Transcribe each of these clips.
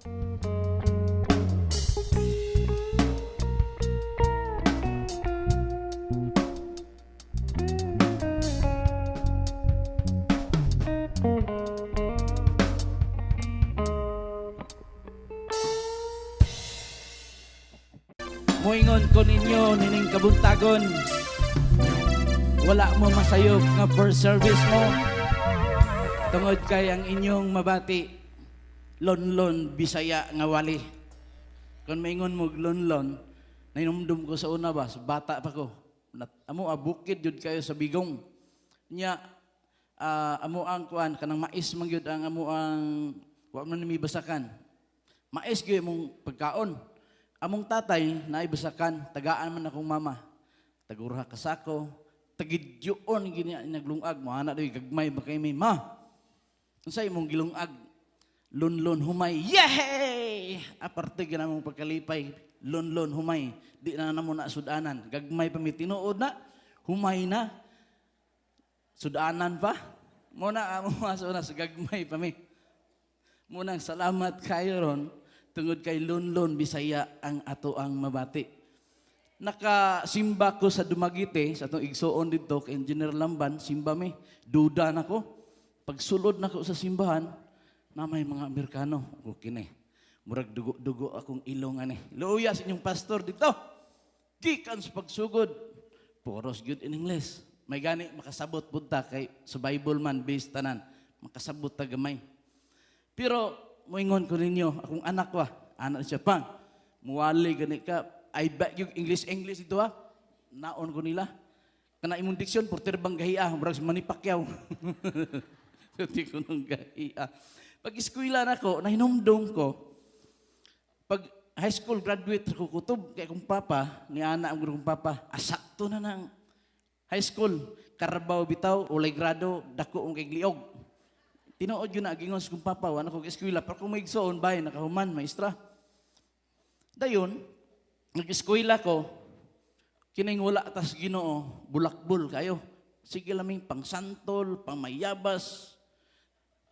Moingon ko ninyo nining kabuntagon. Wala mo masayop nga first service mo. Tungod kay ang inyong mabati, Lonlon Bisaya nga wali. Kung maingon mo lonlon, nainumdum ko sa una ba, sa bata pa ko. Amo ah, bukid jud kayo sa Bigong. Nya amo ang kuan kanang mais man gyud ang amo ang wa man mi basakan. Mais gyud imong pagkaon. Among tatay naay basakan, tagaan man akong mama. Tagurha ka sako, tagidyoon gini naglungag mo ana doy gagmay ba kay mi ma. Unsa imong gilungag? Lunlon humay. Yay! Aparte gina mong pagkalipay, lunlon humay. Di na namo na sudanan. Gagmay pa mi tinuod na, humay na. Sudanan pa. Mo na amo aso na sa gagmay pa mi. Munang salamat kayo ron tungod kay Lunlon Bisaya ang ato ang mabati. Nakasimba ko sa Dumaguete, sa atong igsuon didto kay Engineer Lamban, simba mi. Duda na ko. Pagsulod na ko sa simbahan, na may mga Amerikano. Okay na. Murag dugo-dugo akong ilong ani. Luya sa inyong pastor dito. Gikan sa pagsugod. Puros good in English. May gani makasabot punta kay sa Bible man based tanan. Makasabot ta gamay. Pero moingon ko ninyo, akong anak wa, anak siya pang, muwali gani ka, I bet you English English ito ha. Naon ko nila. Kana imong diksyon, porter bang gahia, murag si Manny Pacquiao. Di ko nung gahia. Pag eskwela na ko, nahinumdum ko, pag high school graduate ko kutob, kay akong papa, ni ana ang kong papa, asakto na ng high school, karabaw bitaw, ulay grado, dako ang kay liog. Tinuod yun na gingon sa kong papa, wala ko eskwela, pero kung may igsoon, bay, nakahuman, maestra. Dayon, nag-eskwela ko, kining wala tas Ginoo, bulakbol kayo. Sige laming pangsantol, pangmayabas.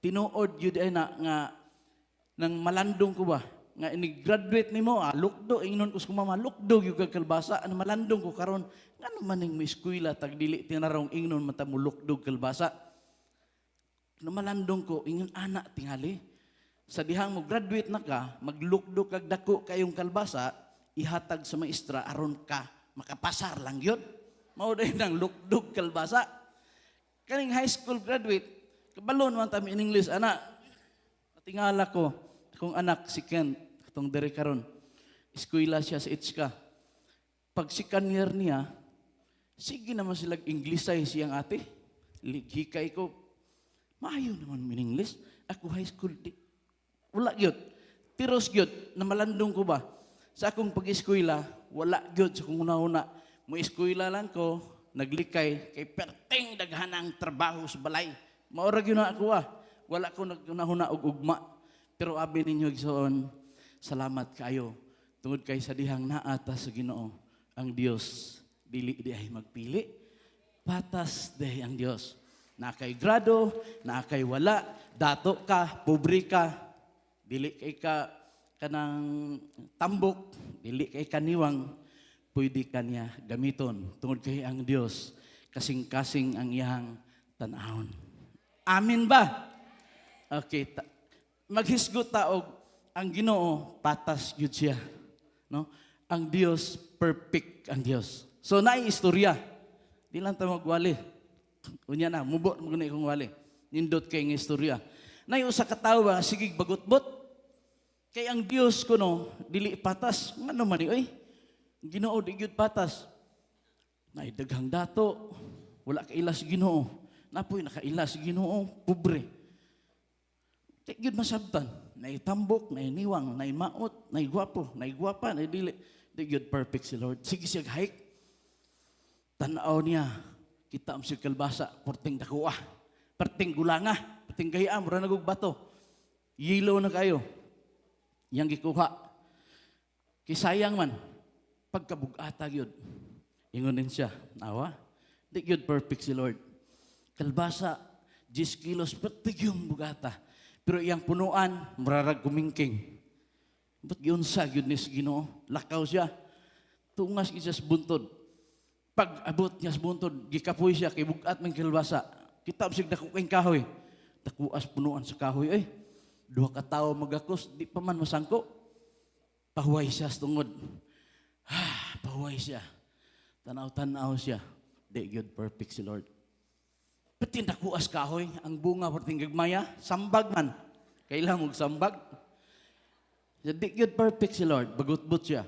Tinuod yun ay na nga nang malandong ko ba nga ini-graduate nimo ah, lukdo ingnon ko sa mama, lukdo gyud kag kalbasa. Ano malandong ko karon, ngano man ning eskwela tag dili tinarong ingnon man ta mo lukdo kalbasa. No malandong ko ingon ana tingali sa dihang mo graduate na ka, maglukdo kag dako kayong kalbasa, ihatag sa maestra aron ka makapasar lang yun. Mao din ang lukdog kalbasa. Kaning high school graduate, kabalon man ta mi in English ana. Natingala ko akong anak si Ken katong diri karon. Eskwela siya sa Itska. Pag second year niya, sige naman sila Inglisay siyang ate. Hikay ko, maayo naman min English. Ako high school, di, wala gyud. Tiros gyud, na malandong ko ba? Sa akong pag-eskwela, wala gyud sa akong una-una. Mo eskwela lang ko, naglikay, kay perting daghanang trabaho sa balay. Maura gyud na ako ah. Wala ko naguna-huna og ugma. Pero abi ninyo igsoon, salamat kayo. Tungod kay sa dihang naata sa Ginoo, ang Dios dili di ay magpili. Patas di ang Dios. Na kay grado, na kay wala, dato ka, pobre ka, dili kay ka kanang tambok, dili kay kaniwang, pwede ka niya gamiton. Tungod kay ang Dios, kasing-kasing ang iyang tan-awon. Amin ba? Okay, maghisgot ta og ang Ginoo patas gyud siya, no? Ang Dios perfect ang Dios. So naay istorya. Di lang ta magwali. Unya na mubo mo gani kong wali. Nindot kay nga istorya. Naay usa ka tawo nga sige bagutbot. Kay ang Dios kuno dili patas. Ngano man ni oy? Ginoo di gyud patas. Naay daghang dato, wala kaila sa Ginoo. Napoy nakaila sa Ginoo, pobre. Di gyud masabtan. Naay tambok, naay niwang, naay maot, naay gwapo, naay gwapa, naay dili. Di gyud perfect si Lord. Sige siya hike. Tan-aw niya, kita am siya kalbasa, porting dakuha, perting gulanga, perting gaya, mura nagug bato. Yelo na kayo. Yang gikuha. Kisayang man, pagkabugata gyud. Ingon din siya, awa, di gyud perfect si Lord. Kalbasa, 10 kilos, perting yung bugata. Pero iyang punuan, murarag kumingking. But giunsa gyud ni sa Ginoo? Lakaw siya. Tungas gyud siya sa buntod. Pag abot niya sa buntod, gikapoy siya kay bugat man kalbasa. Kita bisag dako kay kahoy. Dakuas punuan sa kahoy ay. Duha ka tawo magakos, di pa man masangko. Pahuway siya sa tungod. Ha, pahuway siya. Tanaw-tanaw siya. Di gyud perfect si Lord. Perting dakuas kahoy, ang bunga perting gagmaya, sambag man. Kailangan og sambag. Di gyud perfect si Lord, bagutbot siya.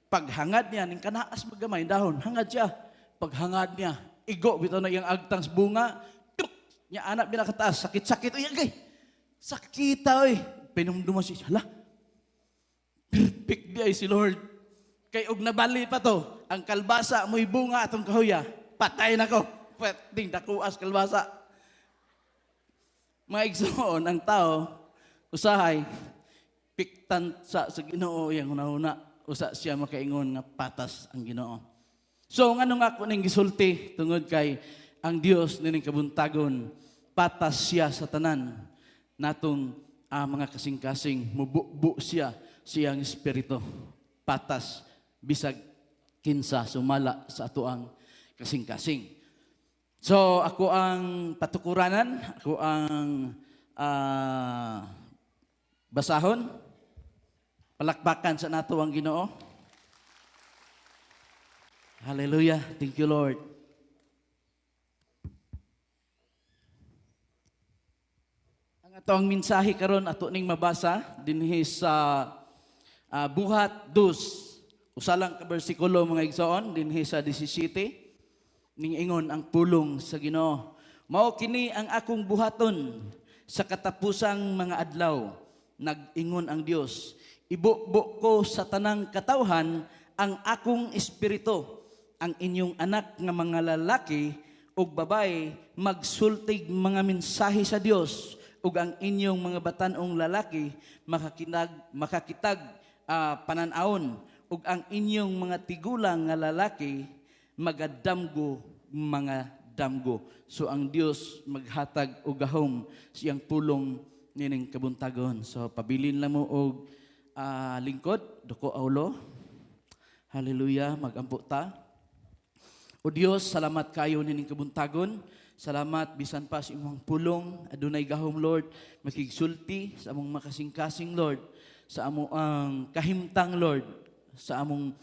Paghangad niya, ning kanaas magamay dahon, hangad siya. Paghangad niya, igo bitaw na iyang agtang sa bunga, tuk, niya anak bila kataas, sakit-sakit, uy, agay. Sakita, oy. Pinumduma siya, hala, perfect di ay si Lord. Kay og nabali pa to, ang kalbasa mo'y bunga atong kahuya, patay na ko. Pwedeng dakuas kalbasa. Mga igsoon, ang tao, usahay, piktan sa Ginoo iyang hunahuna, usa siya makaingon nga patas ang Ginoo. So ngano nga ako ning gisulti? Tungod kay ang Dios nining kabuntagon, patas siya sa tanan natong mga kasing-kasing, mububo siya siyang espiritu. Patas bisag kinsa sumala sa ato ang kasing-kasing. So ako ang patukuranan, ako ang basahon. Palakpakan sa nato ang Ginoo. Hallelujah. Thank you, Lord. Ang ato ang mensahe karon ato ning mabasa dinhi sa Buhat 2. Usa lang ka bersikulo, mga igsoon, dinhi sa 17. Ning ingon ang pulong sa Ginoo. "Mao kini ang akong buhaton sa katapusang mga adlaw, nag-ingon ang Dios. Ibubo ko sa tanang katawhan ang akong espiritu. Ang inyong anak nga mga lalaki ug babae magsultig mga mensahe sa Dios ug ang inyong mga batan-ong lalaki makakitag panan-awon ug ang inyong mga tigulang nga lalaki magadamgo mga damgo." So ang Dios maghatag og gahom siyang pulong nining kabuntagon. So pabilin lang mo og lingkod, duko aulo. Hallelujah, magampo ta. O Dios, salamat kayo nining kabuntagon. Salamat bisan pa sa imong pulong, adunay gahom, Lord, makigsulti sa among makasingkasing, Lord, sa among ang kahimtang, Lord, sa among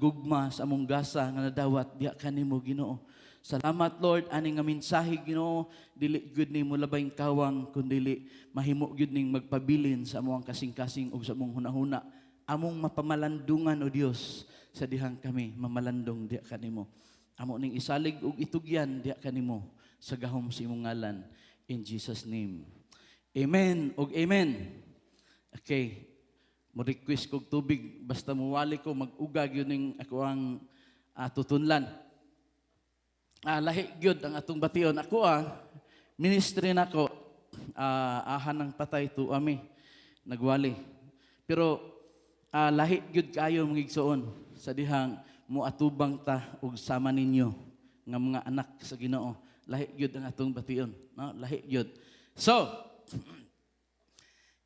gugma, sa among gasa nga nadawat diha kanimo, Ginoo. Salamat, Lord, ani nga mensahe, Ginoo, dili gyud nimo labayng kawang kundili mahimo gyud ning magpabilin sa among kasing-kasing ug sa among hunahuna. Among mapamalandungan, o Dios, sa dihang kami mamalandong diha kanimo. Amo ning isalig ug itugyan diha kanimo sa gahom sa imong ngalan, in Jesus' name. Amen ug amen. Okay. Mo request kog tubig basta muwali ko, mag-uga gyud ning ako ang tutunlan. Lahi gyud ang atong bation. Ako ministry nako, ahan ng patay tu ami nagwali. Pero lahi gyud kayo, mga igsoon, sa dihang moatubang ta og sama ninyo nga mga anak sa Ginoo. Lahi gyud ang atong bation, no? Lahi gyud. So,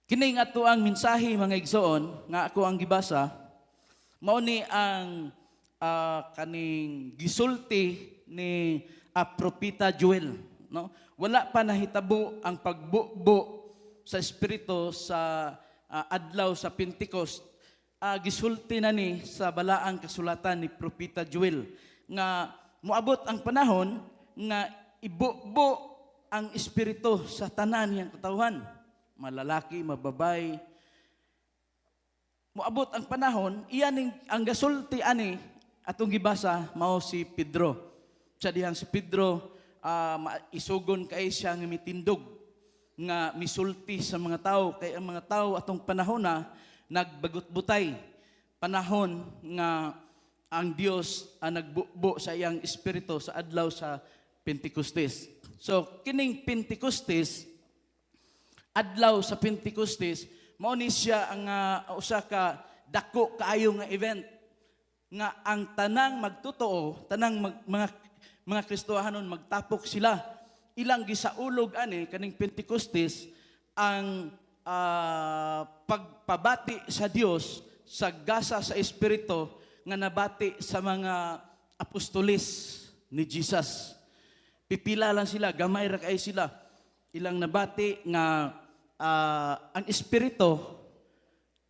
kini nga ato ang mensahe, mga igsoon, nga ako ang gibasa, mao ni ang kaning gisulti ni Propeta Joel, no? Wala pa nahitabo ang pagbubo sa espiritu sa adlaw sa Pentecost. Gisulti na ni sa balaang kasulatan ni Propeta Joel nga moabot ang panahon nga ibubo ang espiritu sa tanan niyang katawhan, malalaki, mababay. Moabot ang panahon, iyan ang gasulti ani atong gibasa mao si Pedro. Sa dihang si Pedro isugon kay siya nga mitindog nga misulti sa mga tao kay ang mga tao atong panahon na nagbagutbutay, panahon nga ang Dios ang nagbubo sa iyang espiritu sa adlaw sa Pentecostes. So kining Pentecostes, adlaw sa Pentecostes, mao ni siya ang usa ka dako kaayo nga event nga ang tanang magtotoo, tanang mga Kristohanon magtapok sila. Ilang gisaulog ani kaning Pentecostes ang pagpabati sa Dios sa gasa sa Espiritu nga nabati sa mga apostolis ni Jesus. Pipila lang sila, gamay ra kay sila. Ilang nabati nga ang Espiritu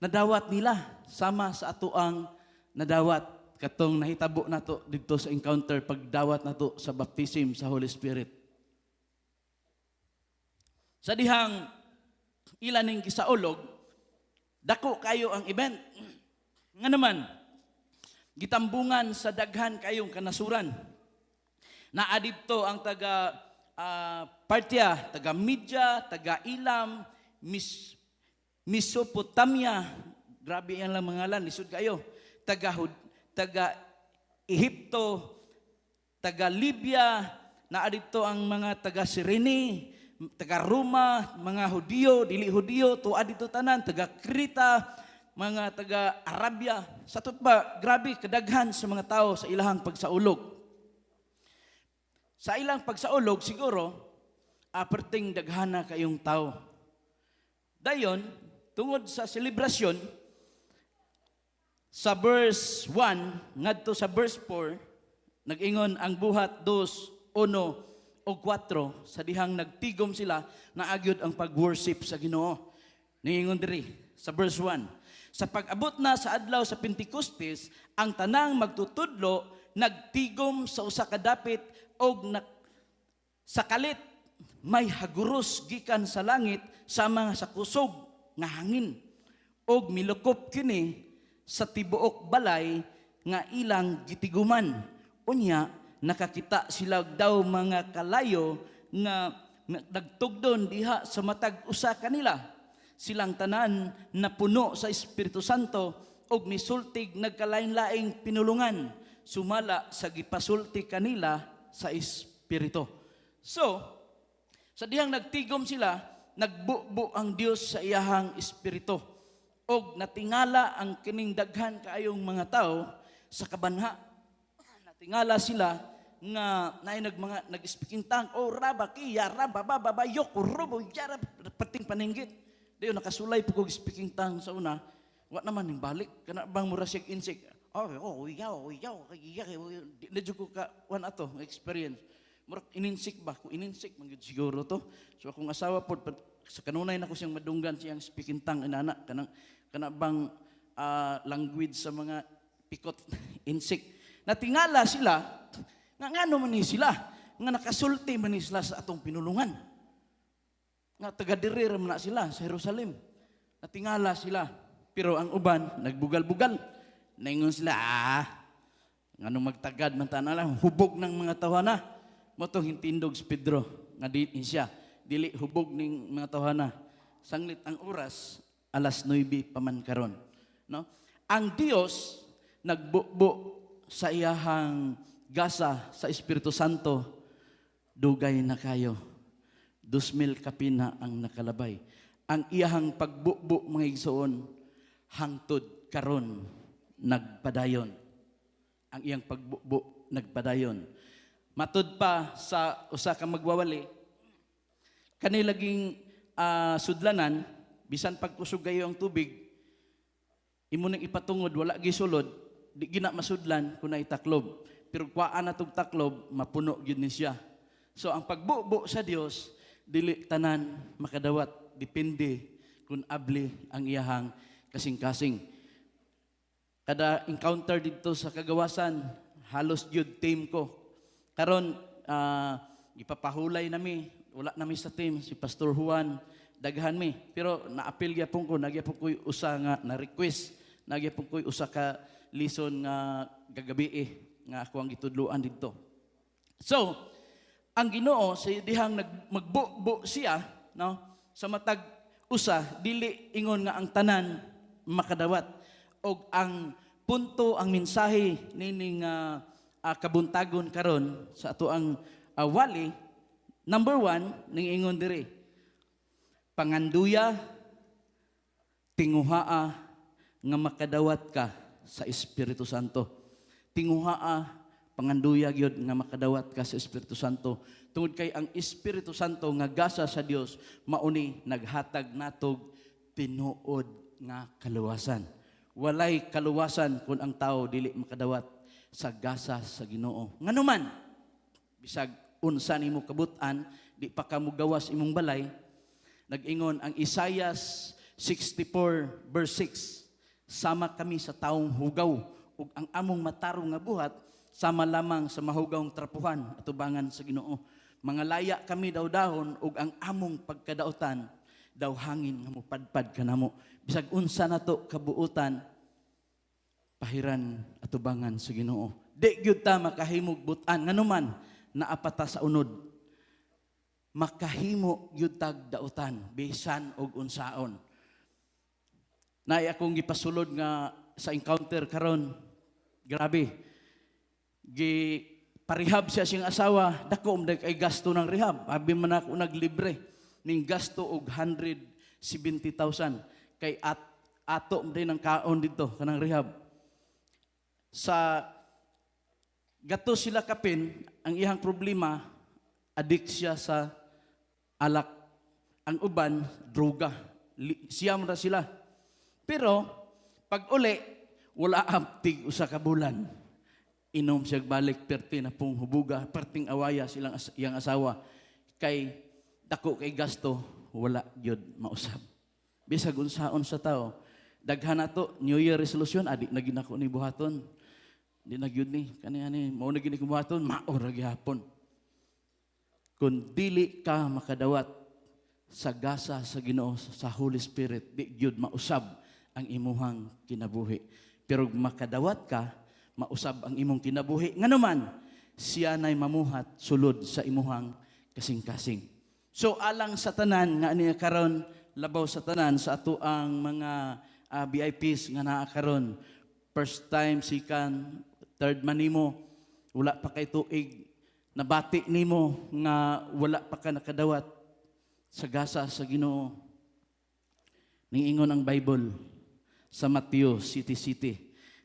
nadawat nila sama sa atoang nadawat katong nahitabo nato didto sa encounter pagdawat nato sa baptism sa Holy Spirit. Sa dihang ila ning gisaulog, dako kayo ang event. Nga naman, gitambungan sa daghan kayong kanasuran. Naa didto ang taga Parthia, taga Media, taga Elam, Mesopotamia, grabe yan lang mga ngalan, lisod kayo. Taga Ehipto, taga Libya, naa didto ang mga taga Cyrene, taga Roma, mga Hudiyo, dili Hudiyo, tuwa dito tanan, taga Creta, mga taga Arabia. Sa ba, grabe kadaghan sa mga tao sa ilahang pagsaulog. Sa ilang pagsaulog, siguro, aperting daghana kayong tao. Dayon, tungod sa selebrasyon, sa verse 1, ngadto sa verse 4, nag-ingon ang Buhat 2, 1 o 4, sa dihang nagtigom sila, naa gyud ang pag-worship sa Ginoo. Niingon diri sa verse 1, sa pag-abot na sa adlaw sa Pentecostes, ang tanang magtutudlo nagtigom sa usa ka dapit og sa kalit may haguros gikan sa langit sama sa kusog nga hangin og milukop kini sa tibuok balay nga ilang gitiguman. Unya nakakita sila og daw mga kalayo nga nagtugdon diha sa matag usa kanila. Silang tanan napuno sa Espiritu Santo og misultig nagkalain-laing pinulungan sumala sa gipasulti kanila sa Espiritu. So, sa dihang nagtigom sila, nagbubo ang Dios sa iyahang Espiritu. Og natingala ang kining daghan kaayong mga tao sa kabanha. Natingala sila nga naay nag mga nag-speaking tongue, oh raba kiya raba baba ba yok rubo yara pating paninggit. Dayon nakasulay po kog speaking tongue sa una, wa naman ning balik kana bang mura siya insect. Oh, yaw, yaw, yaw, di na jud ko ka wan ato experience. Murag ininsik ba? Kung ininsik man gyud siguro to. So akong asawa pod sa kanunay nako siyang madunggan siyang speaking tongue inana kanang kana bang language sa mga pikot insect. Natingala sila nga ngano man ni sila nga nakasulti man ni sila sa atong pinulungan. Nga taga diri ra man na sila sa Jerusalem. Natingala sila. Pero ang uban nagbugal-bugal. Naingon sila, nganong magtagad man ta na lang, hubog ng mga tawhana. Mao tong hintindog si Pedro, nga di siya, dili hubog ning mga tawhana. Sanglit ang oras, alas 9 pa man karon. No? Ang Dios nagbubo sa iyahang gasa sa Espiritu Santo, dugay na kayo. 2,000 kapina ang nakalabay. Ang iyahang pagbubo, mga igsoon, hangtod karon nagpadayon. Ang iyang pagbubo nagpadayon. Matud pa sa usa ka magwawali, kanilaging sudlanan, bisan pagkusog kayo ang tubig, imo nang ipatungod, wala gisulod, di gina masudlan kung naitaklob. Pero kuhaan na tog taklob, mapuno gyud ni siya. So ang pagbubo sa Dios, dili tanan makadawat, depende kung abli ang iyahang kasing-kasing. Kada encounter dito sa kagawasan, halos gyud team ko. Karon ipapahulay nami, wala nami sa team si Pastor Juan, daghan mi. Pero naapil gyapon ko, nagyapon ko usa nga na request, nagyapon ko usa ka lison nga gagabi nga ako ang gitudloan didto. So, ang Ginoo sa dihang magbubo siya, no, sa matag usa dili ingon nga ang tanan makadawat. Og ang punto, ang mensahe nining kabuntagon karon sa ato ang wali, number 1 ning ingon diri, panganduya, tinguhaa nga makadawat ka sa Espiritu Santo. Tinguhaa, panganduya gyud nga makadawat ka sa Espiritu Santo. Tungod kay ang Espiritu Santo nga gasa sa Dios mauni naghatag natog tinuod nga kaluwasan. Walay kaluwasan kung ang tao dili makadawat sa gasa sa Ginoo. Nganuman, bisag unsa nimo kabutan, di pa ka mogawas imong balay, nag-ingon ang Isaiah 64 verse 6, "Sama kami sa taong hugaw ug ang among matarong nga buhat sama lamang sa mahugawng trapuhan atubangan sa Ginoo. Mga laya kami daw dahon ug ang among pagkadautan daw hangin nga mupadpad kanamo." Bisag unsa nato kabuutan, pahiran atubangan sa Ginoo. Di gyud ta makahimog butan, nganuman naa pa ta sa unod. Makahimo gyud tag dautan bisan og unsaon. Naay akong gipasulod nga sa encounter karon. Grabe. Gi parehab siya siyang asawa, dako man kay gasto ng rehab. Abi man ako naglibre ning gasto og 170,000 kay at ato din ang kaon dito kanang rehab. Sa gato sila kapin, ang iyang problema, adik siya sa alak. Ang uban, droga. Siyam ra sila. Pero, pag uli, wala abtig usa ka bulan. Inom siya balik, perti na pong hubuga, perting awaya silang iyang asawa. Kay dako kay gasto, wala gyud mausab. Bisag unsaon sa tao, daghan na to, New Year resolution, adi na ginako ni buhaton. Di na gyud ni, kani ani, mao na gyud ni buhaton, mao ra gihapon. Kung dili ka makadawat sa gasa sa Ginoo sa Holy Spirit, di gyud mausab ang imuhang kinabuhi. Pero makadawat ka, mausab ang imong kinabuhi. Nganuman, siya na'y mamuhat sulod sa imuhang kasing-kasing. So alang sa tanan nga niya karon, labaw sa tanan sa ato ang mga VIPs nga naa karon, first time, second, third man nimo, wala pa kay tuig, nabati nimo nga wala pa ka nakadawat sa gasa sa Ginoo. Ningingon ang Bible sa Mateo City City.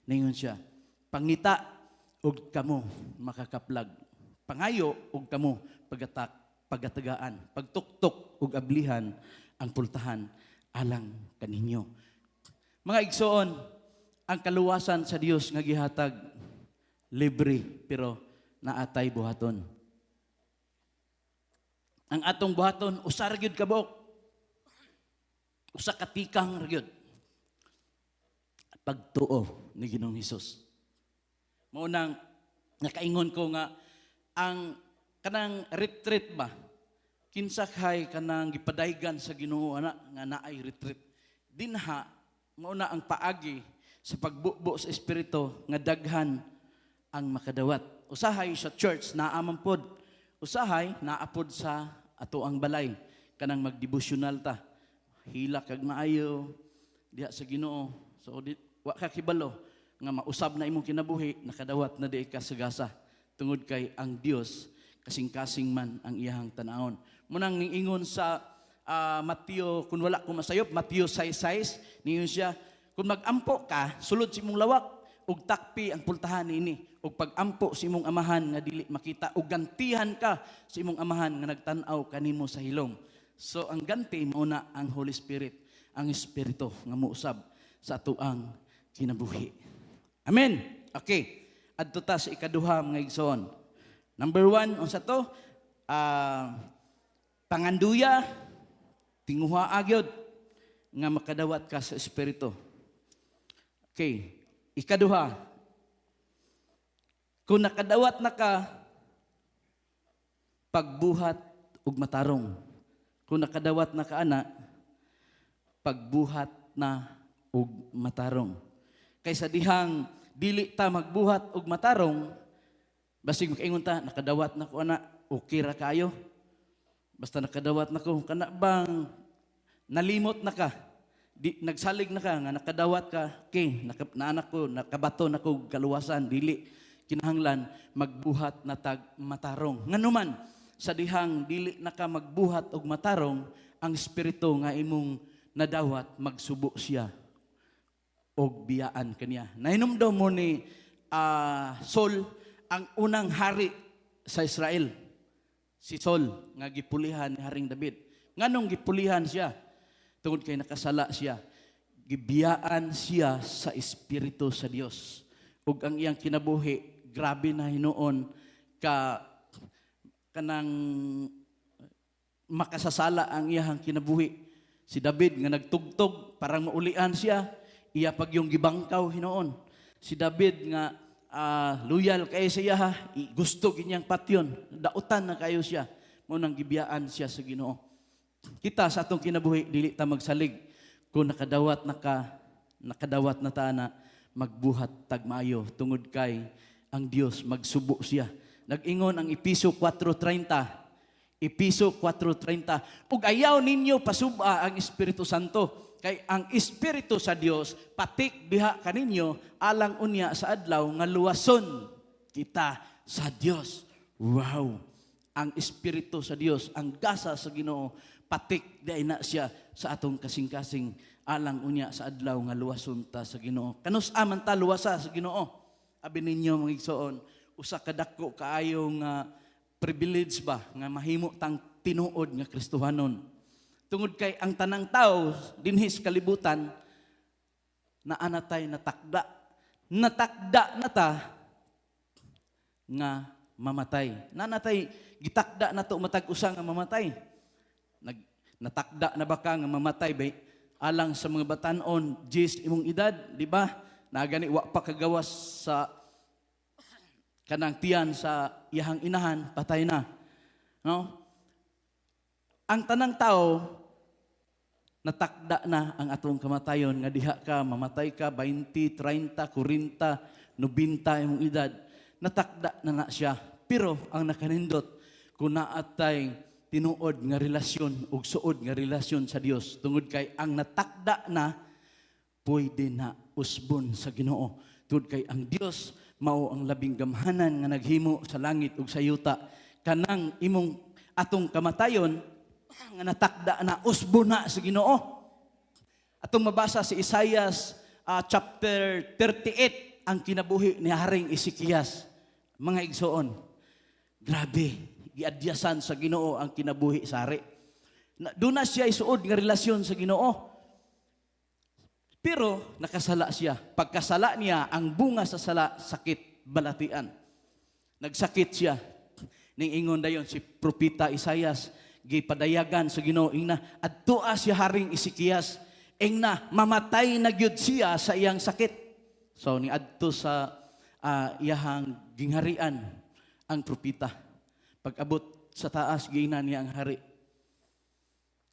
Ningon siya, "Pangita og kamo makakaplag. Pangayo og kamo pagatagaan. Pagtuktok og ablihan ang pultahan alang kaninyo." Mga igsoon, ang kaluwasan sa Dios nga gihatag libre, pero naatay buhaton. Ang atong buhaton usa ra gyud ka buok. Usa ka tikang ra gyud. Pagtuo ni Ginoong Hesus. Mao nang nakaingon ko nga ang kanang retreat ba, kinsa kay kanang gipadaygan sa Ginoo ana nga naay retreat dinha, mao na ang paagi sa pagbubo sa espiritu nga daghan ang makadawat. Usahay sa church naa man pod, usahay naa pod sa ato ang balay, kanang magdevotional ta, hila kag maayo diha sa Ginoo. So di, wa ka kibalo nga mausab na imong kinabuhi, nakadawat na di ka sa gasa tungod kay ang Dios kasing-kasing man ang iyahang tanawon. Munang ningingon sa Mateo, kung wala ko masayop, Mateo 6:6, ningon siya, "Kung magampo ka, sulod sa imong lawak, ug takpi ang pultahan niini, ug pagampo sa imong amahan nga dili makita, ug gantihan ka sa imong amahan nga nagtan-aw kanimo sa hilom." So ang ganti mao na ang Holy Spirit, ang Espiritu nga mousab sa atoang kinabuhi. Amen. Okay. Adto ta sa ikaduha, mga igsoon. Number one, unsa to? Panganduya, tinguha gyud nga makadawat ka sa Espiritu. Okay. Ikaduha, kung nakadawat na ka, pagbuhat ug matarong. Kung nakadawat na ka ana, pagbuhat na ug matarong. Kaysa dihang dili ta magbuhat og matarong, basig makaingon ta, "Nakadawat na ko ana, okay ra kayo. Basta nakadawat na ko," kana bang nalimot na ka, di, nagsalig na ka nga nakadawat ka, okay, naanak ko, nakabato na ko kaluwasan, dili kinahanglan magbuhat na tag matarong. Nganuman, sa dihang dili na ka magbuhat og matarong, ang espiritu nga imong nadawat magsubo siya og biyaan kaniya. Nahinumdom mo ni Saul, ang unang hari sa Israel. Si Saul nga gipulihan ni Haring David. Nganong gipulihan siya? Tungod kay nakasala siya, gibiyaan siya sa Espiritu sa Dios. Ug ang iyang kinabuhi, grabe na hinuon ka kanang makasasala ang iyang kinabuhi. Si David nga nagtugtog parang maulian siya, iya pag yung gibangkaw hinuon. Si David nga loyal kay sa iya, gusto ginyang patyon, dautan na kayo siya. Mao nang gibiyaan siya sa Ginoo. Kita sa atong kinabuhi, dili ta magsalig kung nakadawat na ta na magbuhat tagmayo tungod kay ang Dios magsubo siya. Nag-ingon ang Epeso 4:30. Epeso 4:30. Ug ayaw ninyo pasuba ang Espiritu Santo, kay ang Espiritu sa Dios patik diha kaninyo alang unya sa adlaw nga luwason kita sa Dios. Wow! Ang Espiritu sa Dios, ang gasa sa Ginoo, patik diay na siya sa atong kasing-kasing alang unya sa adlaw nga luwason ta sa Ginoo. Kanus-a man ta luwasa sa Ginoo? Abi ninyo, mga igsoon, usa ka dako kaayo nga privilege ba nga mahimo tang tinuod nga Kristohanon. Tungod kay ang tanang tao dinhi sa kalibutan naa na tay natakda. Natakda na ta nga mamatay. Nanatay gitakda na to matag usa nga mamatay. Natakda na ba ka nga mamatay bay alang sa mga batan-on, jis imong edad, di ba? Nagani wa pa kagawas sa kanang tiyan sa iyahang inahan, patay na. No? Ang tanang tao natakda na ang atong kamatayon nga diha ka mamatay ka 20, 30, 40, 90 imong edad. Natakda na na siya. Pero ang nakanindot kung naatay tinuod nga relasyon ug suod nga relasyon sa Dios, tungod kay ang natakda na pwede na usbon sa Ginoo, tungod kay ang Dios mao ang labing gamhanan nga naghimo sa langit ug sa yuta. Kanang imong atong kamatayon nga natakda na, usbon na sa Ginoo. Atong mabasa si Isaiah chapter 38, ang kinabuhi ni Haring Ezekias. Mga igsoon, grabe, giadyasan sa Ginoo ang kinabuhi sa hari. Doon na siya isuod nga relasyon sa Ginoo. Pero nakasala siya. Pagkasala niya, ang bunga sa sala, sakit, balatian. Nagsakit siya. Ning ingon dayon si Propeta Isaias, gipadayagan sa Ginoo, ingna, adtoa si Haring Ezekias, ingna, mamatay na gyud siya sa iyang sakit. So ni adto sa iyahang gingharian ang propeta. Pag-abot sa taas, giingnan niya ang hari.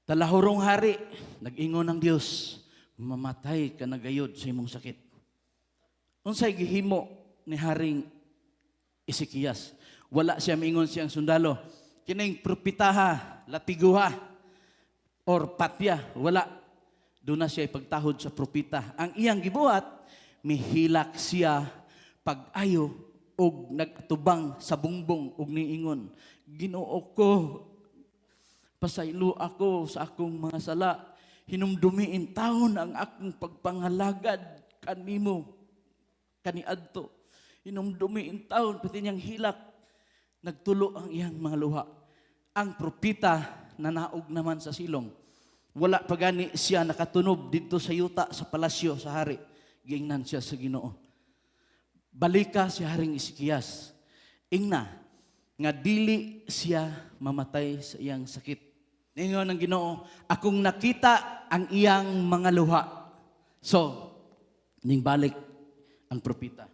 "Talahurong hari, nag-ingon ng Dios, mamatay ka na gayod sa imong sakit." Unsay gihimo ni Haring Ezekias? Wala siya miingon siyang sundalo, "Kining propetaha, latiguha, or patya." Wala. Doon na siya ipagtahod sa propeta. Ang iyang gibuhat, mihilak siya pag-ayo og nagtubang sa bungbong og niingon, "Ginoo ko, pasaylo ako sa akong mga sala. Hinumdumiin taon ang akong pagpangalagad kanimo kaniadto. Hinumdumiin taon." Pati niyang hilak, nagtulo ang iyang mga luha. Ang propeta nanaog naman sa silong. Wala pa gani siya nakatunob didto sa yuta sa palasyo sa hari. Giingnan siya sa Ginoo, "Balika si Haring Ezekias. Ingna nga dili siya mamatay sa iyang sakit. Ningon ng Ginoo, akong nakita ang iyang mga luha." So, ning balik ang propeta.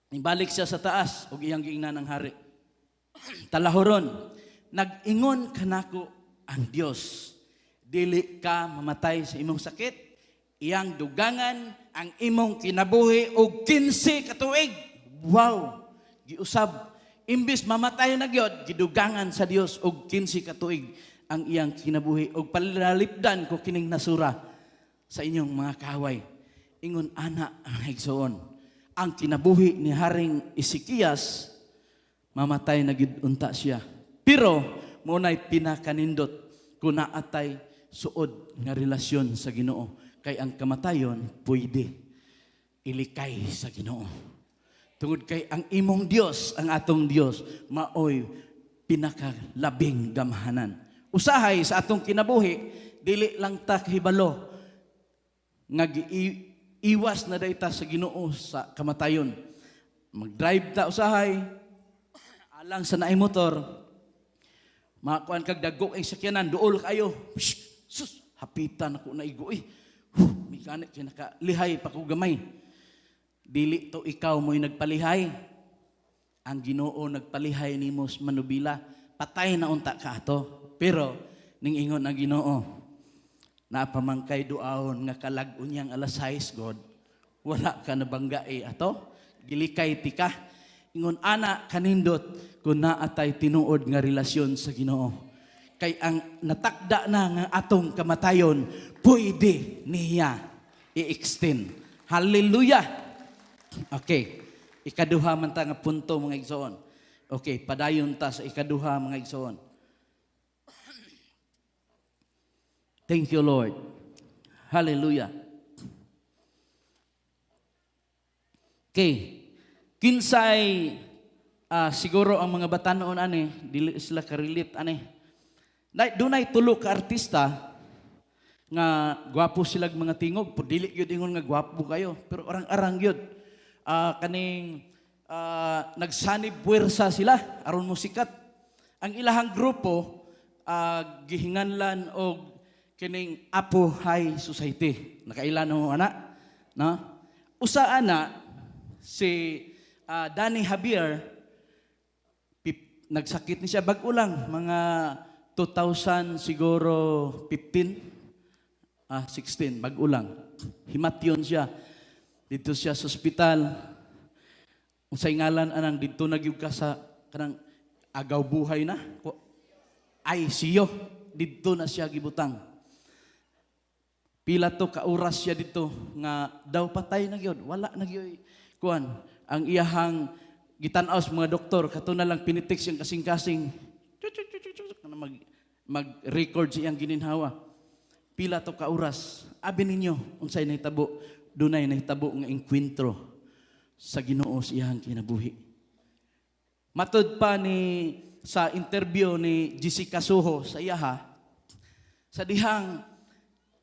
Ning balik siya sa taas ug iyang giingnan ang hari. "Talahuron, nag-ingon kanako ang Dios. Dili ka mamatay sa imong sakit, iyang dugangan ang imong kinabuhi og 15 ka tuig." Wow! Giusab. Imbis mamatay na gyud, gidugangan sa Dios og 15 ka tuig ang iyang kinabuhi. Og palalipdan ko kining nasura sa inyong mga kaaway. Ingon ana ang igsoon. Ang kinabuhi ni Haring Ezekias, mamatay na gyud unta siya. Pero mao nay pinakanindot kung naatay suod nga relasyon sa Ginoo. Kay ang kamatayon pwede ilikay sa Ginoo. Tungod kay ang imong Dios, ang atong Dios, maoy pinakalabing gamhanan. Usahay sa atong kinabuhi, dili lang ta kahibalo nga iwas na dayta sa Ginoo sa kamatayon. Mag-drive ta usahay, alang sa naay motor, makakuan kag dagko ang sakyanan, duol kayo. Psh, sus, hapitan ako na igo eh. Huh, may ganit kay nakalihay pa ko gamay. Dili to ikaw mo'y nagpalihay. Ang Ginoo nagpalihay nimo sa manubila. Patay na unta ka ato. Pero ning ingon ang Ginoo, napamangkay duaon nga kalag unyang alas 6 God. Wala ka nabangga eh ato. Gilikay tika. Ingon ana kanindot kung naatay tinuod nga relasyon sa Ginoo. Kay ang natakda na nga atong kamatayon, pwede niya i-extend. Hallelujah! Okay. Ikaduha man ta nga punto, mga igsoon. Okay, padayon ta sa ikaduha, mga igsoon. Thank you, Lord. Hallelujah. Okay. Kinsay siguro ang mga batanon ani, dili sila ka-relate ani. Dunay tulo ka artista nga gwapo silag mga tingog, pero dili gyud ingon nga gwapo kayo, pero arang-arang gyud. Kaning nagsanib puwersa sila aron mosikat. Ang ilahang grupo gihinganlan og kining Apo High Society. Nakaila no ana, no? Usa ana si Danny Javier, nagsakit ni siya bag-o lang mga 2000 siguro 15, 16, bag-o lang. Himatyon siya. Dito siya sa ospital. Unsay ngalan anang didto na gyud ka sa kanang agaw buhay na? ICU. Didto na siya gibutang. Pila to ka oras siya dito nga daw patay na gyud, wala na gyud kuan. Ang iyahang gitan-aw sa mga doktor kato na lang pinitik siyang kasing-kasing. Kana mag-record sa iyang gininhawa. Pila to ka oras. Abi ninyo unsay nahitabo? Dunay nahitabo nga engkwentro sa Ginoo sa iyang kinabuhi. Matud pa ni sa interview ni Jessica Soho sa iyaha, sa dihang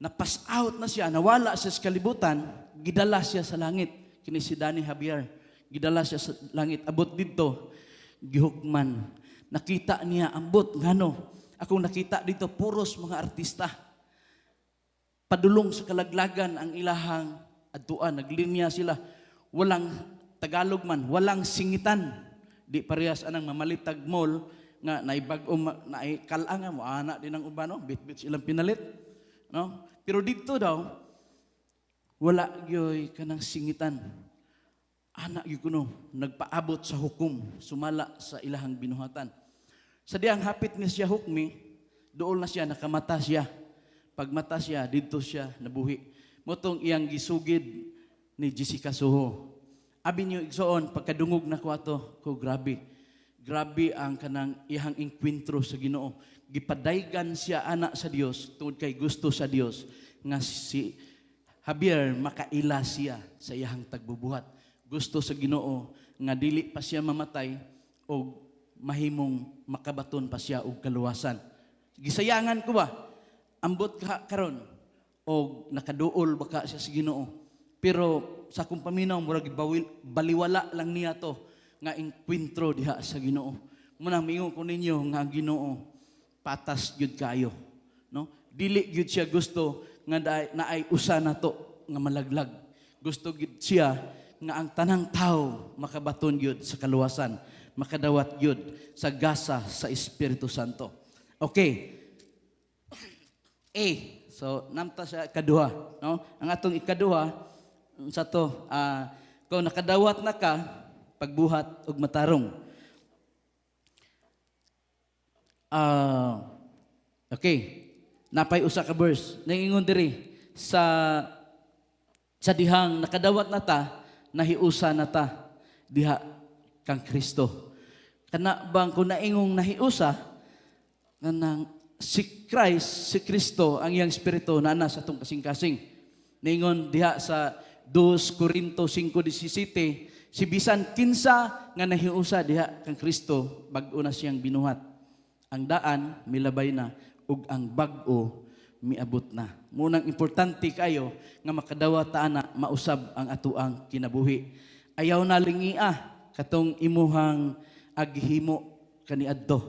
na-pass out na siya, nawala siya sa kalibutan, gidala siya sa langit. Kini si Danny Javier, gidala siya sa langit. Abot dito, gihukman. Nakita niya, ambot, ngano. Akong nakita dito, puros mga artista. Padulong sa kalaglagan ang ilahang adtuan. Naglinya sila. Walang Tagalog man, walang singitan. Di parehas anang mamalitag mall nga naibag-o naikal-ang nga mo ana din ang uban, no? Bit-bit silang pinalit, no? Pero dito daw wala gyoy kanang singitan. Ana gyud kuno nagpaabot sa hukom sumala sa ilahang binuhatan. Sa diyang hapit ni siya hukmi, dool na siya nakamata siya. Pagmata siya, didto siya nabuhi. Motong iyang gisugid ni Jessica Soho. Abi niyo igsoon, pagkadungog na ko ato, ko grabe. Grabe ang kanang iyang engkwentro sa Ginoo. Gipadaygan siya ana sa Dios tungod kay gusto sa Dios nga si Javier makaila siya sa iyang tagbubuhat. Gusto sa Ginoo nga dili pa siya mamatay og mahimong makabaton pa siya og kaluwasan. Gisayangan ko ba? Ambot ka karon og nakaduol baka siya sa Ginoo. Pero sa akong paminaw murag baliwala lang niya to nga engkwentro diha sa Ginoo. Munang miingon ko ninyo nga ang Ginoo patas gyud kayo, no? Dili gyud siya gusto nga naay usa nato nga malaglag. Gusto gyud siya nga ang tanang tao makabaton gyud sa kaluwasan, makadawat gyud sa gasa sa Espiritu Santo. Okay. A. So namta sa ikaduha, no? Ang atong ikaduha sa to, kung nakadawat na ka, pagbuhat og matarong. Okay. Napay usa ka verse. Naingon diri sa dihang nakadawat na ta, nahiusa na ta diha kang Kristo. Kana bang kung naingong nahiusa, kanang si Christ, si Kristo, ang iyang espiritu naa sa atong kasing-kasing. Naingon diha sa 2 Corinto 5:17, si bisan kinsa nga nahiusa diha kang Kristo, bag-o na siyang binuhat. Ang daan milabay na ug ang bag-o miabot na. Munang importante kayo nga makadawat ta ana, mausab ang atoang kinabuhi. Ayaw na lingia katong imuhang aghimo kaniadto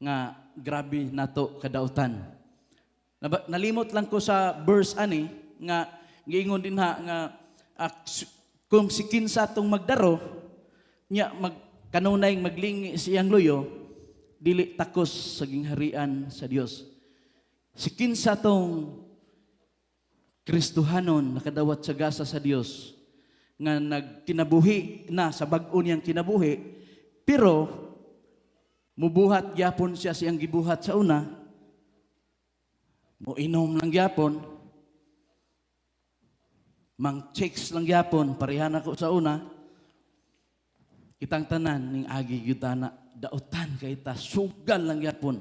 nga grabe nato kadautan. Nalimot lang ko sa verse ani nga giingon din ha nga kung si kinsa tong magdaro nya mag kanunay maglingi siyang luyo, dili takos sa gingharian sa Dios. Si kinsa tong Kristohanon nakadawat sa gasa sa Dios nga nagkinabuhi na sa bag-o niyang kinabuhi, pero mubuhat gyapon siya siyang gibuhat sa una, moinom lang gyapon, mang checks lang gyapon, parehan ako sa una, kitang tanan ning agi gyud na dautan kay ta, sugal lang gyapon,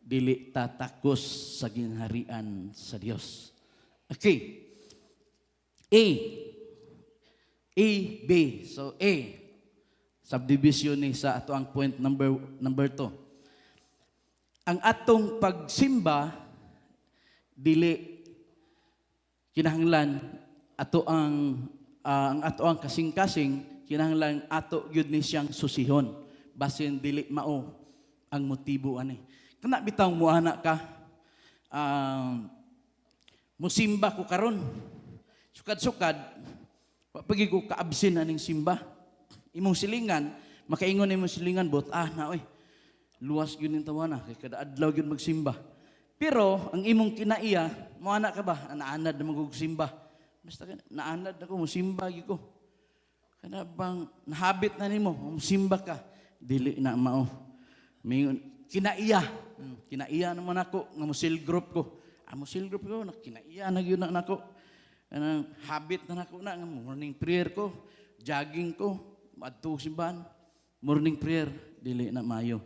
dili ta takos sa gingharian sa Dios. Okay. A. A, B. So A. Subdivision ni sa ato ang point number number 2. Ang atong pagsimba dili kinahanglan ato ang ato ang kasing-kasing, kinahanglan ato gyud ni siyang susihon, basin dili mao ang motibo ani. Kana bitaw muana ka, musimba ko karon, sukad-sukad wa pagi ko kaabsin aning simba. Imong silingan, makaingon imong silingan, "Bot ah na oy, luwas gyud ning tawana kay kada adlaw gyud magsimba." Pero ang imong kinaiya, muana ka ba, naanad na magugsimba, basta ka naanad ako musimba gyud ko, kana bang nahabit na nimo musimba ka, dili na mao. Mingon kinaiya, kinaiya naman ako nga mo cell group ko. Ah, mo cell group ko, na kinaiya na gyud na nako. Kanang habit na nako na nga morning prayer ko, jogging ko, adto simbahan, morning prayer, dili na mayo.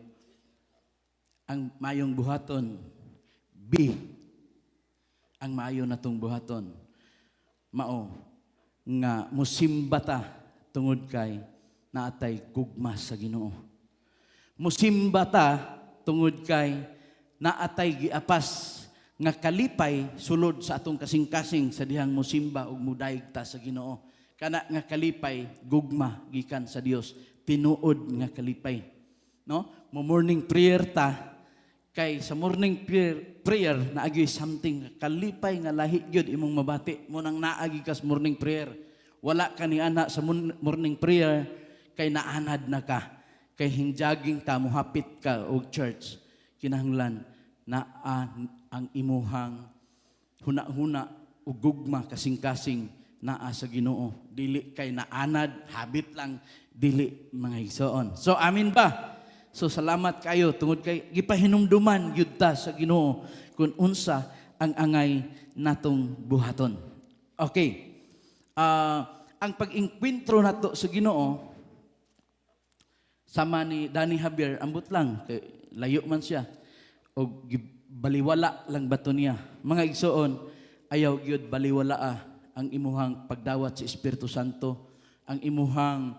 Ang mayong buhaton, B. Ang maayo natong buhaton, mao nga musimba ta tungod kay naatay gugma sa Ginoo. Musimba ta tungod kay naatay giapas nga kalipay sulod sa atong kasing-kasing sa dihang musimba ug mudayeg ta sa Ginoo. Kana nga kalipay, gugma gikan sa Dios, tinuod nga kalipay. No? Mo morning prayer ta kay sa morning prayer naagi something kalipay nga lahi gyud imong mabati mo nang naagi ka sa morning prayer. Wala ka ni ana sa morning prayer kay naanad na ka. Kay hingjaging ka, muhapit ka og church, kinahanglan na ang imuhang huna-huna ug gugma kasing-kasing naa sa Ginoo. Dili kay naanad, habit lang, dili, mga igsoon. So amin ba? So salamat kayo tungod kay gipahinumduman gyud ta sa Ginoo kung unsa ang angay natong buhaton. Okay. Ang pag-engkwentro nato sa Ginoo sama ni Danny Javier, ambot lang kay layo man siya og baliwala lang bato niya. Mga igsoon, ayaw gyud baliwala ang imuhang pagdawat sa Espiritu Santo, ang imuhang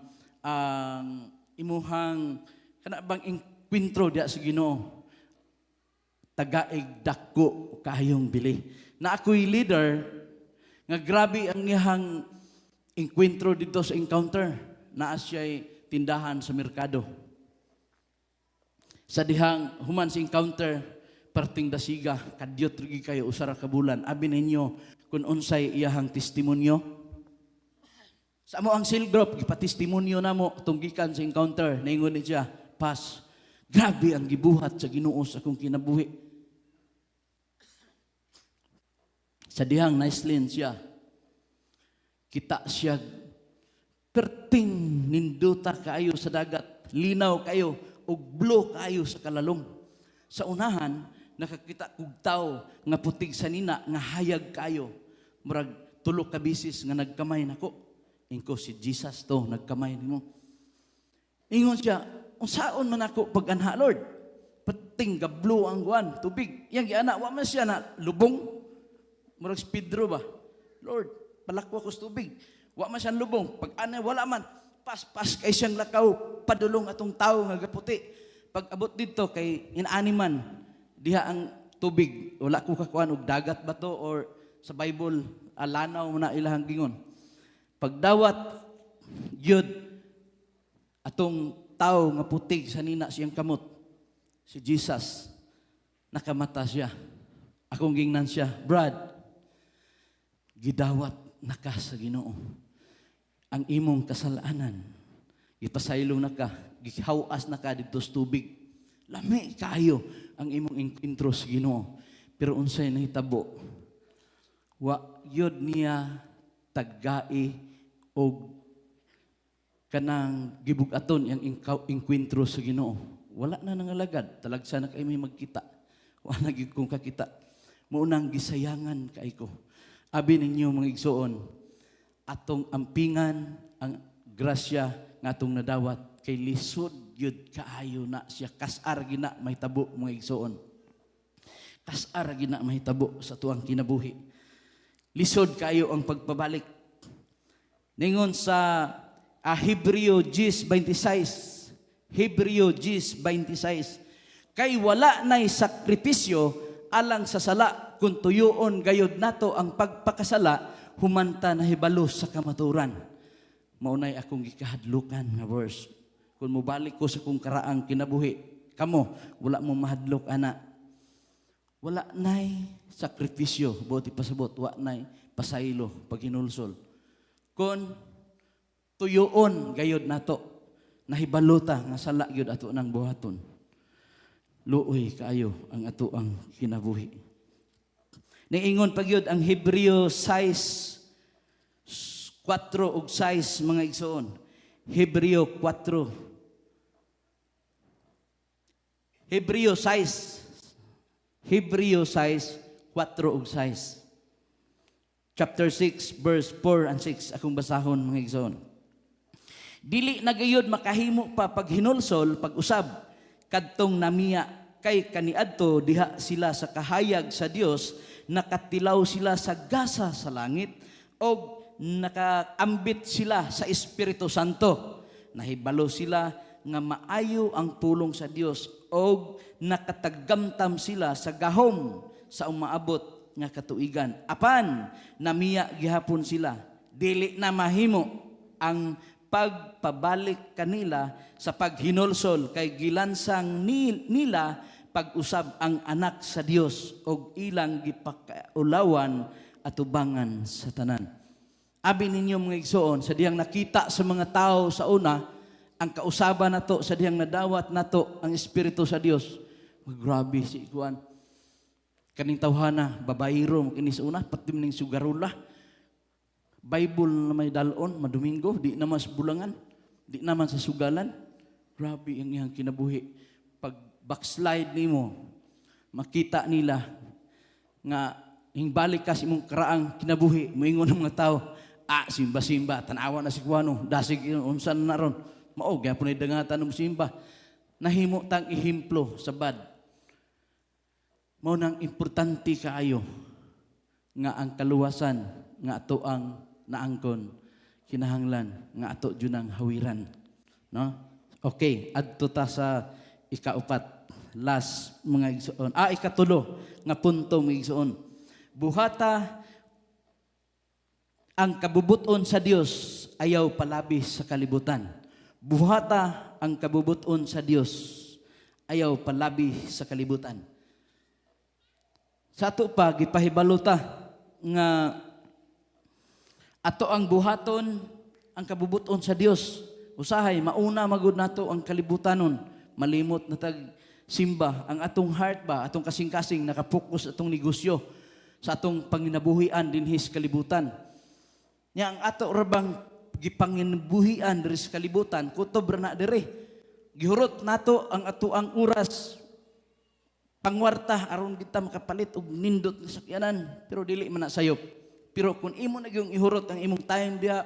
kana bang engkwentro diya sa Ginoo. Tagaig dako kaayong bili. Na ako'y leader nga grabe ang iyang engkwentro dito sa encounter. Naa siya'y tindahan sa merkado. Sa dihang human sa encounter, perting dasiga, kadyot rigi kayo usara ka bulan. Abi ninyo kung unsay iyahang testimonyo. Sa amo ang cell group, gipatestimonyo namo tong gikan sa encounter. Naingon ni siya, "Pas, grabe ang gibuhat sa Ginoo sa akong kinabuhi." Sa dihang naislin siya, kita siya perting ninduta kaayo sa dagat, linaw kayo, ug blue kaayo sa kalalom. Sa unahan, nakakita kog tawo nga putig sa nina, nga hayag kayo. Murag tulo ka bisis nga nagkamay nako. Ingko, "Si Jesus to, nagkamay nimo." Ingon siya, "Unsaon man ako pag-anha, Lord? Perting gablo ang guan, tubig." Yang giana, wa man siya na lubong. Murag si Pedro ba? "Lord, palakwa ko sa tubig." Wa man siya lubong. Pag ana, wala man. Pas-pas kay siyang lakaw, padulong atong tao nga gaputi. Pag abot dito kay inaani man, diha ang tubig. Wala ko kakuan og dagat ba to or sa Bible lanaw na ilahang gingon. Pagdawat gyud atong tao nga putig sa nina siyang kamot, si Jesus, nakamata siya. Akong gingnan siya, "Brad, gidawat na ka sa Ginoo. Ang imong kasalanan, gipasaylo na ka, gihawas na ka didto sa tubig." Lami kaayo ang imong engkwentro sa Ginoo. Pero unsay nahitabo? Wa yun niya tagai og kanang gibug-aton yang engkwentro sa Ginoo. Wala na nangalagad, talagsa na kay may magkita. Wa na gyud kong kakita. Mao nang gisayangan kay ko. Abi ninyo, mga igsoon, atong ampingan ang grasya nga atong nadawat kay lisod gyud kaayo na siya, kasar gina mahitabo, mga igsoon. Kasar gina mahitabo sa tuang kinabuhi. Lisod kaayo ang pagpabalik. Ningon sa Hebreo 10:26. Hebreo 10:26. Kay wala na'y sakripisyo alang sa sala kung tuyoon gayod nato ang pagpakasala humanta nahibalo sa kamaturan. Maunay akong gikahadlukan nga verse. Kung mobalik ko sa kong karaang kinabuhi, kamo, wala mo mahadlok ana. Wala na'y sakripisyo, buot ipasabot, wa na'y pasaylo, paghinulsol. Kung tuyoon gayod nato, nahibalota nga sala gyud ato nang buhaton. Luoy kaayo ang ato ang kinabuhi. Niingon pa gyud ang Hebreo 6 4 ug 6, mga igsoon. Hebreo 4. Hebreo 6. Hebreo 6, 4 ug 6. Chapter 6, verse 4 and 6. Akong basahon, mga igsoon. Dili na gayud makahimo pa paghinulsol pag-usab kadtong namiya, kay kaniadto diha sila sa kahayag sa Dios, nakatilaw sila sa gasa sa langit og nakaambit sila sa Espiritu Santo, nahibalo sila nga maayo ang pulong sa Dios og nakatagamtam sila sa gahom sa umaabot nga katuigan. Apan namiya gihapon sila, dili na mahimo ang pagpabalik kanila sa paghinulsol kay gilansang nila pag-usab ang anak sa Dios og ilang gipakaulawan atubangan sa tanan. Abi ninyo, mga igsoon, sa dihang nakita sa mga tao sa una, ang kausaban nato sa dihang nadawat nato ang Espiritu sa Dios. Grabe si kuan. Kaning tawhana, babayro kini sa una, pati ning sugarula. Bible na may dalon, madomingo, di naman sa bulangan, di naman sa sugalan. Grabe ang iyang kinabuhi. Pag backslide nimo, makita nila nga hingbalik ka sa imong karaang kinabuhi, moingon ng mga tao, "Ah, simba-simba, tanawa na si Kuano, dasig unsan na ron." Mao gyapon ay dangatan ng simba. Nahimo tang ehemplo sa bad. Mao nang importante kaayo nga ang kaluwasan nga ato ang naangkon, kinahanglan nga ato jud ang hawiran, no? Okay, adto ta sa ikaupat, last, mga igsoon. Ah, ikatulo nga punto, mga igsoon. Buhata ang kabubuton sa Dios ayaw palabi sa kalibutan. Buhata ang kabubuton sa Dios ayaw palabi sa kalibutan. Sa ato pa gipahibalo ta nga ato ang buhaton ang kabubuton sa Dios. Usahay mauna magud nato ang kalibutanon, malimot na tag simba, ang atong heart ba, atong kasing-kasing nakapokus atong negosyo, sa atong panginabuhian dinhi sa kalibutan. Nya ang ato ra bang gipanginabuhian diri sa kalibutan, kutob ra na diri. Gihurot nato ang ato ang oras pangwarta aron kita makapalit og nindot nga sakyanan, pero dili man na sayop. Pero kung imo na gyung ihurot ang imong time diha,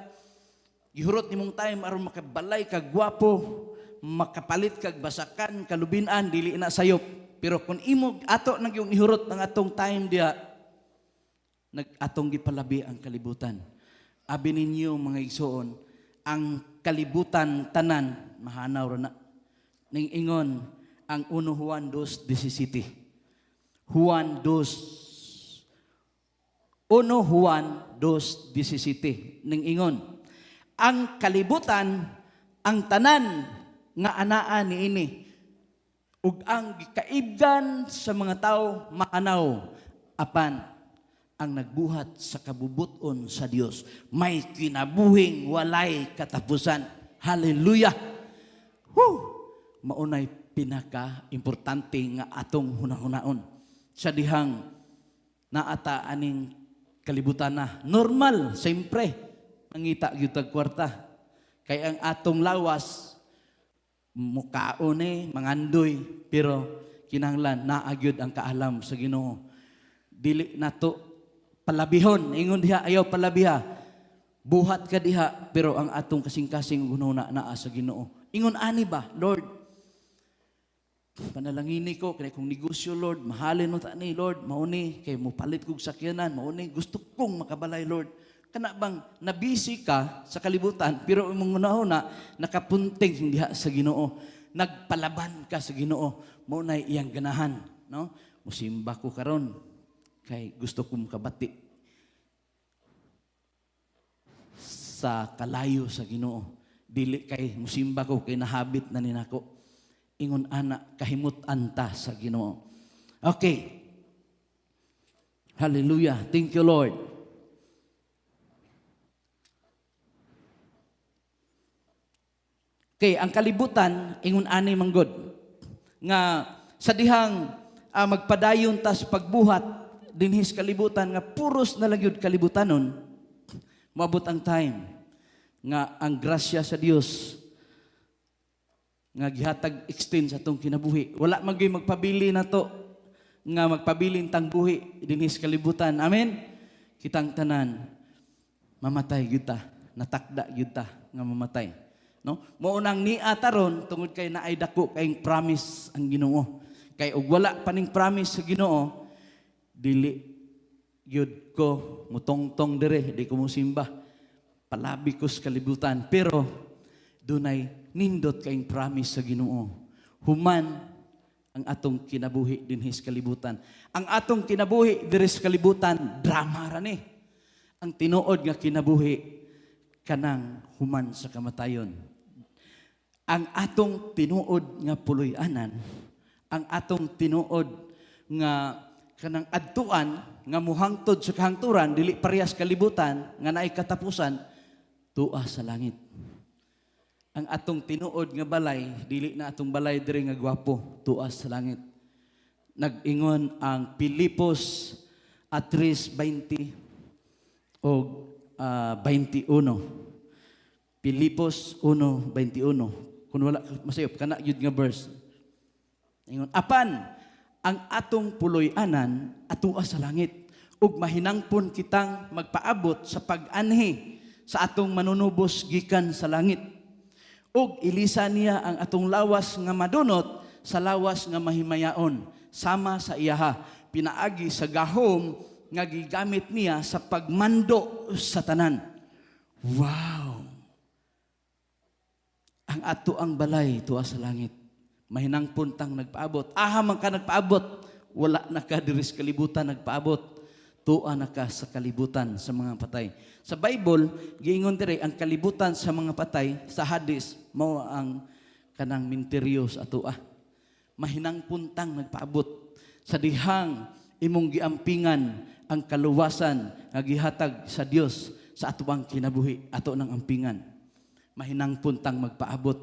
gihurot nimong time aron makabalay kag gwapo, makapalit kag basakan, kalubinan, dili na sayop. Pero kung imo ato na gyung ihurot ang atong time diha, nag atong gipalabi ang kalibutan. Abi ninyo, mga igsoon, ang kalibutan tanan mahanaw ra na. Ning ingon ang 1 Juan 2:17. Juan 2, 1 Juan 2:17 ning ingon, "Ang kalibutan, ang tanan nga anaa niini ug ang gikaibgan sa mga tao maanaw, apan ang nagbuhat sa kabubuton sa Dios may kinabuhing walay katapusan." Hallelujah! Woo! Maunay pinaka importante nga atong hunahunaon sa dihang naata aning kalibutan na normal. Siyempre mangita gyud tag kwarta kay ang atong lawas mukaon eh, mangandoy, pero kinahanglan naa gyud ang kaalam sa Ginoo. Dili nato palabihon. Ingon diha, ayaw palabiha. Buhat ka diha, pero ang atong kasing-kasing hunahuna naa sa Ginoo. Ingon ani ba, "Lord, panalangini ko kay kung negosyo, Lord, mahalin mo ta ni, Lord, mauni kay mopalit kog sakyanan, mauni gusto kong makabalay, Lord." Kana bang nabisi ka sa kalibutan pero imong hunahuna nakapunting diha sa Ginoo? Nagpalaban ka sa Ginoo, mao nay iyang ganahan, no? Musimba ko karon kay gusto kong makabati sa kalayo sa Ginoo, dili kay musimba ko kay nahabit na ni nako. Ingon ana kahimut-an ta sa Ginoo. Okay. Hallelujah. Thank you, Lord. Okay, ang kalibutan ingon ani manggod nga sa dihang magpadayon ta sa pagbuhat dinhi sa kalibutan nga puros na lang gyud kalibutanon, moabot ang time nga ang grasya sa Dios nga gihatag extend sa atong kinabuhi. Wala man gyud magpabili nato nga magpabilin tang buhi dinhi sa kalibutan. Amen. Kitang tanan mamatay gyud ta, natakda gyud ta nga mamatay. No? Mao nang nia taron tungod kay naay dako kayong promise ang Ginoo. Kay og wala pa ning promise sa Ginoo, dili gyud ko mutongtong dire, di ko mosimba. Palabi ko sa kalibutan, pero dunay nindot kayong promise sa Ginoo. Human ang atong kinabuhi dinhi sa kalibutan. Ang atong kinabuhi diri sa kalibutan, drama ra ni. Ang tinuod nga kinabuhi kanang human sa kamatayon. Ang atong tinuod nga puloy-anan, ang atong tinuod nga kanang adtuan nga muhangtod sa kahangturan, dili parehas kalibutan nga naay katapusan, tua sa langit. Ang atong tinuod nga balay, dili na atong balay diri nga gwapo, tua sa langit. Nag-ingon ang Pilipos 3:20 o 21. Pilipos 1:21. Kung wala masayop, kana gyud nga verse. Ingon, "Apan ang atong puloy-anan atua sa langit, ug mahinangpon kitang magpaabot sa pag-anhi sa atong manunubos gikan sa langit. Ug ilisa niya ang atong lawas nga madunot sa lawas nga mahimayaon sama sa iyaha, pinaagi sa gahom nga gigamit niya sa pagmando sa tanan." Wow! Ang ato ang balay tuwa sa langit. Mahinangpon tang nagpaabot. Aha man ka nagpaabot, wala na ka diri sa kalibutan nagpaabot. Tua na ka sa kalibutan sa mga patay. Sa Bible, giingon diri ang kalibutan sa mga patay sa Hades, mao ang kanang minteryo sa atoa. Mahinangpon tang nagpaabot sa dihang imong giampingan ang kaluwasan nga gihatag sa Dios sa atoang kinabuhi, ato nang ampingan. Mahinangpon tang magpaabot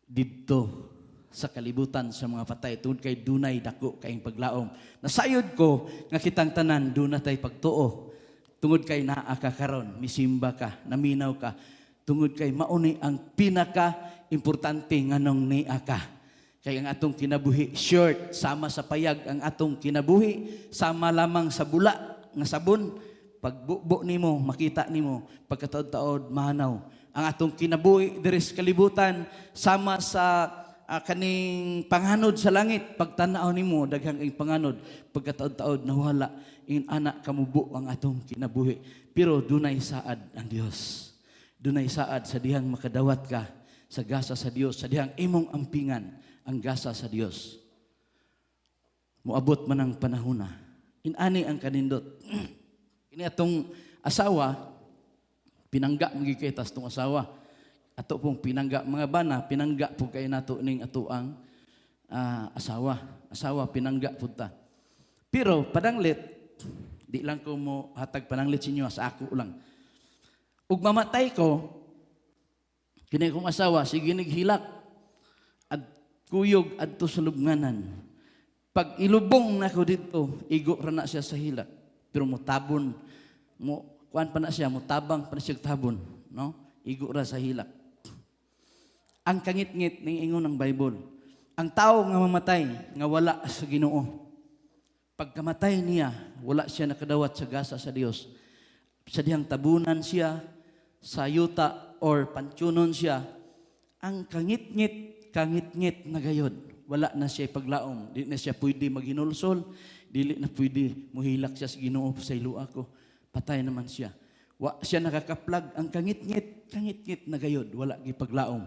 didto sa kalibutan sa mga patay tungod kay dunay dako kaayong paglaom. Nasayod ko nga kitang tanan duna tay pagtuo tungod kay naa ka karon, misimba ka, naminaw ka, tungod kay mauni ang pinaka importante nganong nia ka. Kay ang atong kinabuhi short, sama sa payag ang atong kinabuhi, sama lamang sa bula nga sabon. Pagbubo nimo, makita nimo, pagkataod-taod mahanaw. Ang atong kinabuhi diri sa kalibutan sama sa kaning panganod sa langit. Pagtanaw nimo daghang ing panganod, pagkataod-taod nawala. In ana kamubo ang atong kinabuhi. Pero dunay saad ang Dios. Dunay saad sa dihang makadawat ka sa gasa sa Dios, sa dihang imong ampingan ang gasa sa Dios. Moabot man ang panahon na. Inani ang kanindot. Kini atong asawa, pinangga man kay tas tong asawa. Ato pong pinangga mga bana, pinangga po kay nato ning ato ang asawa. Asawa pinangga pud ta. Pero pananglit, di lang ko mo hatag pananglit sa inyo, sa ako lang. Ug mamatay ko, kini kong asawa, sige nighilak at kuyog adto sa lubnganan. Pag ilubong na ko dito, igo ra na siya sa hilak. Pero mutabon, mo kuan pa na siya, mutabang pa na siya tabon, no? Igo ra sa hilak. Ang kangit-ngit ning ingon ng Bible, ang tao nga mamatay nga wala sa Ginoo. Pagkamatay niya, wala siya nakadawat sa gasa sa Dios. Sa dihang tabunan siya sa yuta or pantsunon siya, ang kangit-ngit, kangit-ngit na gayod. Wala na siya paglaom. Di na siya pwede maghinulsol, dili na pwede muhilak siya sa Ginoo sa ilo ako. Patay naman siya. Wa siya nakakaplag ang kangit-ngit, kangit-ngit na gayod, wala gipaglaom.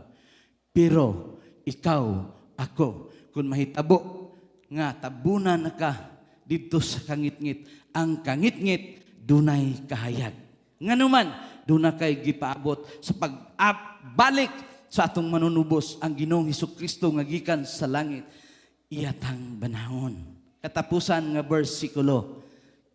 Pero ikaw, ako, kung mahitabo nga tabunan na ka didto sa kangit-ngit, ang kangit-ngit dunay kahayag. Nganuman, duna kay gipaabot sa pag-balik sa atong manunubos ang Ginoong Hesukristo nga gikan sa langit, iyatang banahon. Katapusan nga bersikulo.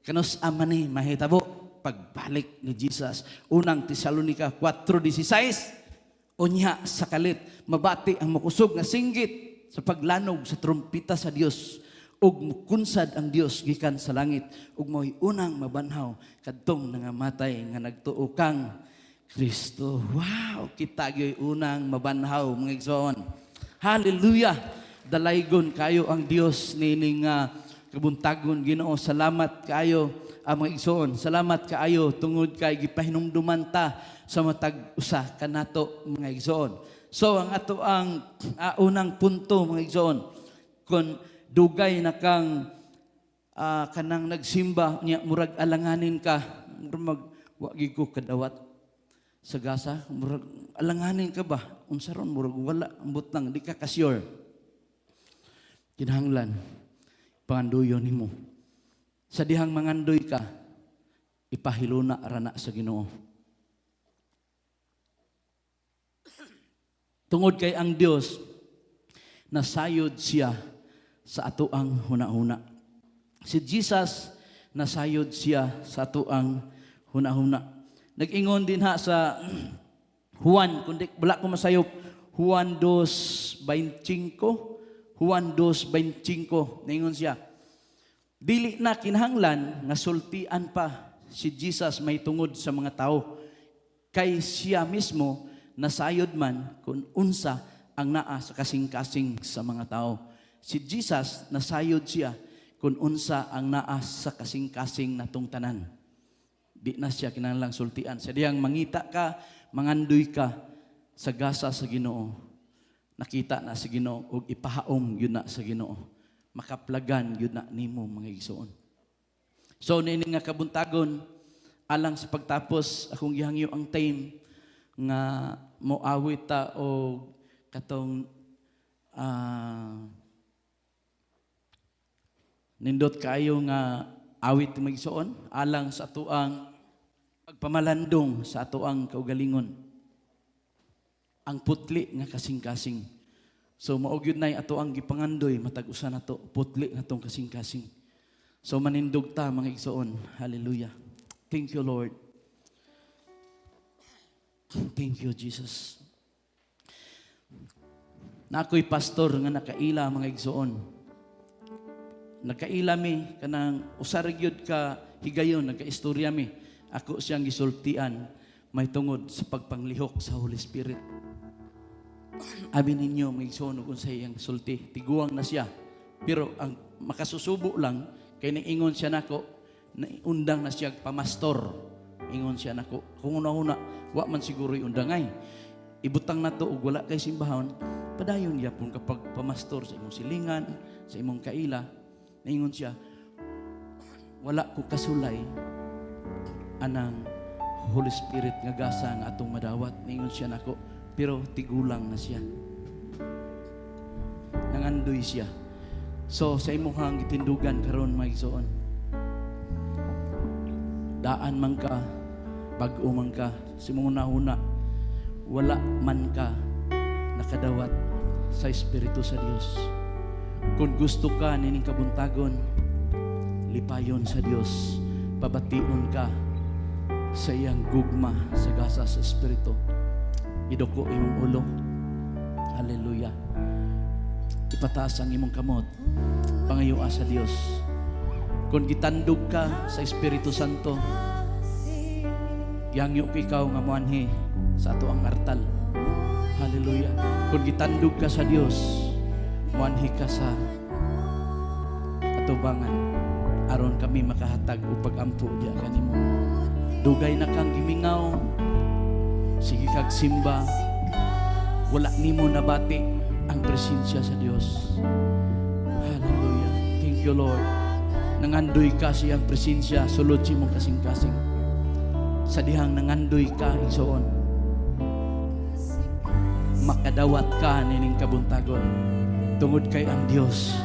Kanus man ni mahitabo pagbalik ni Jesus? Unang Tesalonica 4:16. Unya sa kalit mabati ang makusog nga singgit sa paglanog sa trumpita sa Dios ug mukunsad ang Dios gikan sa langit ug mao'y unang mabanhaw kadtong nangamatay nga nagtuo kang Kristo. Wow, kita gyoy unang mabanhaw, mga igsoon. Hallelujah. Dalaygon kayo ang Dios nining kabuntagon. Ginoo, salamat kaayo ang mga igsoon. Salamat kaayo tungod kay gipahinumduman ta sa matag usa kanato, mga igsoon. So ang ato ang unang punto, mga igsoon, kung dugay na kang kanang nagsimba nya murag alanganin ka, murag wa gyud ko kadawat sa gasa, murag alanganin ka ba, unsa ron, murag wala, ambot lang di ka ka-sure, kinahanglan panganduyon nimo. Sa dihang mangandoy ka, ipahiluna ra na sa Ginoo. Tungod kay ang Dios nasayod siya sa atoang hunahuna. Si Jesus nasayod siya sa atoang hunahuna. Nag-ingon din ha sa Juan, kundi wala ko masayop, Juan 2:25, Juan 2:25, ningon siya, dili na kinahanglan nga sultian pa si Jesus may tungod sa mga tao, kay siya mismo nasayod man kung unsa ang naa sa kasing-kasing sa mga tao. Si Jesus nasayod siya kung unsa ang naa sa kasing-kasing natong tanan. Di na siya kinahanglang sultian. Sa diyang mangita ka, mangandoy ka sa gasa sa Ginoo. Nakita na sa Ginoo ug ipahaom yun na sa Ginoo. Makaplagan yun na nimo, mga igsoon. So niini nga kabuntagon, alang sa pagtapos, akong gihangyo ang time nga moawit ta og katong nindot kaayo nga awit, mga igsoon, alang sa atuang pagpamalandong sa atuang kaugalingon, ang putli nga kasing-kasing. So mao gyud nay ato ang gipangandoy matag usa nato, putli natong kasing-kasing. So manindog ta, mga igsoon. Hallelujah. Thank you, Lord. Thank you, Jesus. Na ako'y pastor nga nakaila, mga igsoon. Nakaila mi kanang usa ra gyud ka higayon, nagkaistorya mi. Ako siyang gisultian may tungod sa pagpanglihok sa Holy Spirit. Abi ninyo, mga igsoon, ug unsay iyang sulti. Tiguang na siya. Pero ang makasusubo lang kay niingon siya nako, undang na siya pamastor. Ingon siya nako, kung una-una wa man siguro undangay. Ibutang nato og wala kay simbahon, padayon gyapon kapag pamastor sa imong silingan, sa imong kaila. Niingon siya, wala ko kasulay anang Holy Spirit nga gasa nga atong madawat. Niingon siya nako, pero tigulang na siya. Nangandoy siya. So sa imong gitindugan karon, mga igsoon, daan man ka, bag-o man ka, sa imong hunahuna, wala man ka nakadawat sa Espiritu sa Dios. Kung gusto ka nining kabuntagon, lipayon sa Dios, pabation ka sa iyang gugma sa gasa sa Espiritu. Iduko imong ulo. Hallelujah. Ipataas ang imong kamot. Pangayoa sa Dios. Kung gitandog ka sa Espiritu Santo, gihangyo ko ikaw nga moanhi sa atoang artal. Hallelujah. Kung gitandog ka sa Dios, moanhi ka sa atubangan aron kami makahatag og pagampo diya kanimo. Dugay na kang gimingaw, sige kag simba, wala nimo nabati ang presensya sa Dios. Hallelujah. Thank you, Lord. Nangandoy ka sa iyang presensya, sulod sa imong kasing-kasing. Sa dihang nangandoy ka, igsoon, makadawat ka nining kabuntagon. Tungod kay ang Dios,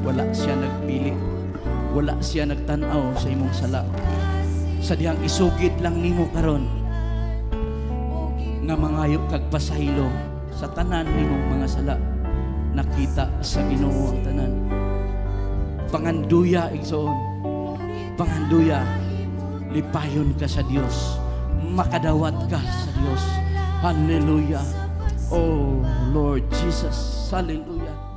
wala siya nagpili. Wala siya nagtanaw sa imong sala. Sa dihang isugid lang nimo karon nga mangayo kag pasaylo sa tanan nimong mga sala, nakita sa Ginoo ang tanan. Panganduya, igsoon. Panganduya, lipayon ka sa Dios. Makadawat ka sa Dios. Hallelujah. Oh, Lord Jesus. Hallelujah.